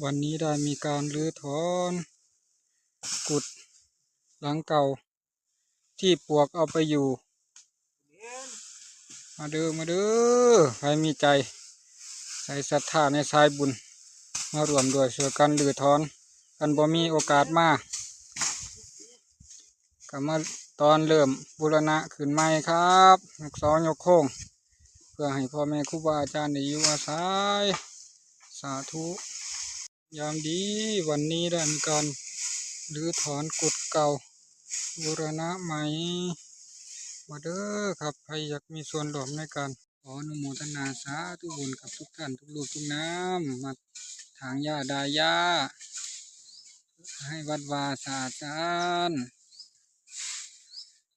ວັນນີ້ໄດ້ມີການຮື້ຖອນກຸດຫຼັງເກົ່າທີ່ປວກເອົາໄປຢູ່. ມາເດີ ມາເດີ ໃຜມີໃຈ ໃສ່ສັດທາໃນສາຍບຸນ ມາຮ່ວມດ້ວຍຊ່ວຍກັນຮື້ຖອນ. ຄັນບໍ່ມີໂອກາດມາ ກໍມາຕອນເລີ່ມບູລະນະຂຶ້ນໃໝ່ຄັບ ຍົກເສົາຍົກໂຄງ ເພື່ອໃຫ້ພໍ່ແມ່ຄູບາອາຈານໄດ້ຢູ່ອາໄສ. ສາທຸ. ຍາມດີ ວັນນີ້ໄດ້ມີການຮື້ຖອນກຸດເກົ່າ ບູລະນະໃໝ່. ມາເດີຄັບ ໃຜຢາກມີສ່ວນຮ່ວມໃນການ ຂໍອະນຸໂມທະນາສາທຸບຸນກັບທຸກທ່ານທຸກຮູບທຸກນາມ ມາຖາງຫຍ້າດາຫຍ້າ ໃຫ້ວັດວາສະອາດສະອ້ານ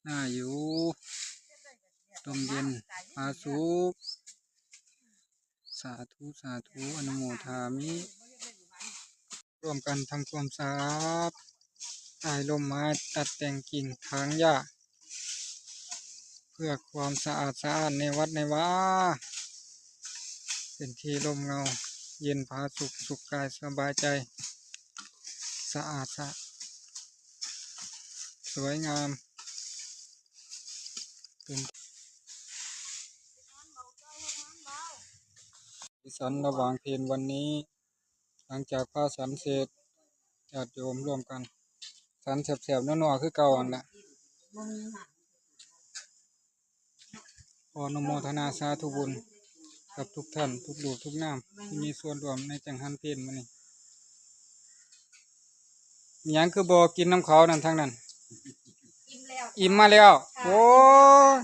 ໜ້າຢູ່ ຮົ່ມເຢັນຜາສຸກ. ສາທຸ ສາທຸ ອະນຸໂມທາມິ. ຮ່ວມກັນທຳຄວາມສະອາດ ໃຕ້ຮົ່ມໄມ້ ຕັດແຕ່ງກິ່ງຖາງຫຍ້າ ເພື່ອຄວາມສະອາດສະອ້ານໃນວັດໃນວາ ເປັນທີ່ຮົ່ມເງົາເຢັນຜາສຸກ ສຸກກາຍສະບາຍໃຈ ສະອາດສະ ສວຍງາມ ເປັນສີສັນລະຫວ່າງເພນວັນນີ້. ຫຼັງຈາກພາສັນເສດ ຍາດໂຍມຮ່ວມກັນສັນແຊບໆ ນົວໆ ຄືເກົ່າຫັ້ນລະ. ຂໍອະນຸໂມທະນາສາທຸບຸນກັບທຸກທ່ານ ທຸກຮູບທຸກນາມ ທີ່ມີສ່ວນຮ່ວມໃນຈັງຫັນເພນມື້ນີ້. ມີຫຍັງຄືບໍ່ກິນນຳເຂົານັ້ນ ທາງນັ້ນ? ອີ່ມແລ້ວ ອີ່ມມາແລ້ວ. ໂອ້ຍ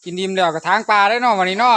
ກິນອີ່ມແລ້ວກໍຖາງປ່າໄດ້ເນາະ ບັດນີ້ເນາະ.